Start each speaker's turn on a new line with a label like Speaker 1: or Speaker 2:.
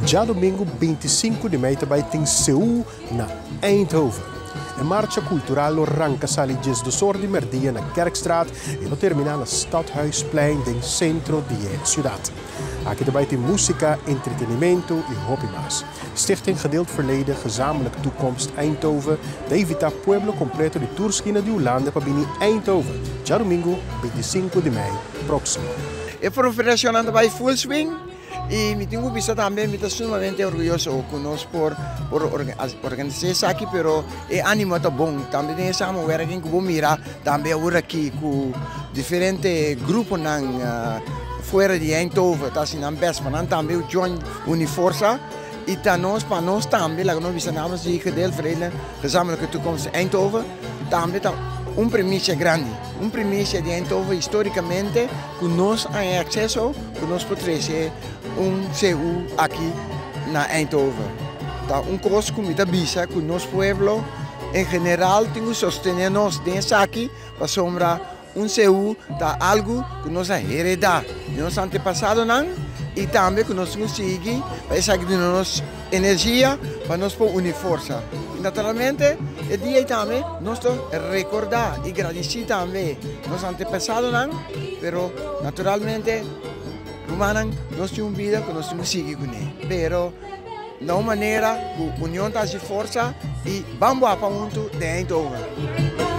Speaker 1: Djadumingu 25 di mei ta bai tin Seú na Eindhoven. E marcha kultural lo ranka sali 12 or di merdia na Kerkstraat i lo terminá na Stadhuisplein den sentro di e siudat. Aki ta bai tin músika, entretenimentu i hopi mas. Stichting Gedeeld Verleden Gezamenlijk Toekomst Eindhoven ta invitá pueblo kompleto di tur skina di Hulanda pa bini Eindhoven djadumingu 25 di mei próksimo.
Speaker 2: E profesional ta bai full swing i mi tin ku bisa tambe mi ta sumamente orguyoso ku nos por organisá esaki, pero e ánimo ta bon tambe den e samenwerking ku bo mira tambe awor aki ku diferente gruponan fuera di Eindhoven ta hasi nan best pa nan tambe join uni forsa i ta nos pa nos tambe laga nos bisa namens di Gedeeld Verleden Gezamenlijke Toekomst Eindhoven tambe ta un premisia grandi, un premisia di Eindhoven histórikamente ku nos a akseso ku nos por trese un CU aki na Eindhoven. Ta un kos ku mi ta bisa ku nos pueblo en general tin ku sostené nos den esaki pasobra un CU ta algu ku nos a heredá di nos antepasadonan i tambe ku nos tin ku sigui pa esaki duna nos energia pa nos por uni forsa. I naturalmente e dia ei tambe nos ta rekordá i gradisí tambe nos antepasadonan, pero naturalmente, rumannan, nos tin un bida ku nos tin ku sigui kuné, pero na un manera ku union ta hasi forsa i ban wapa huntu den Eindhoven.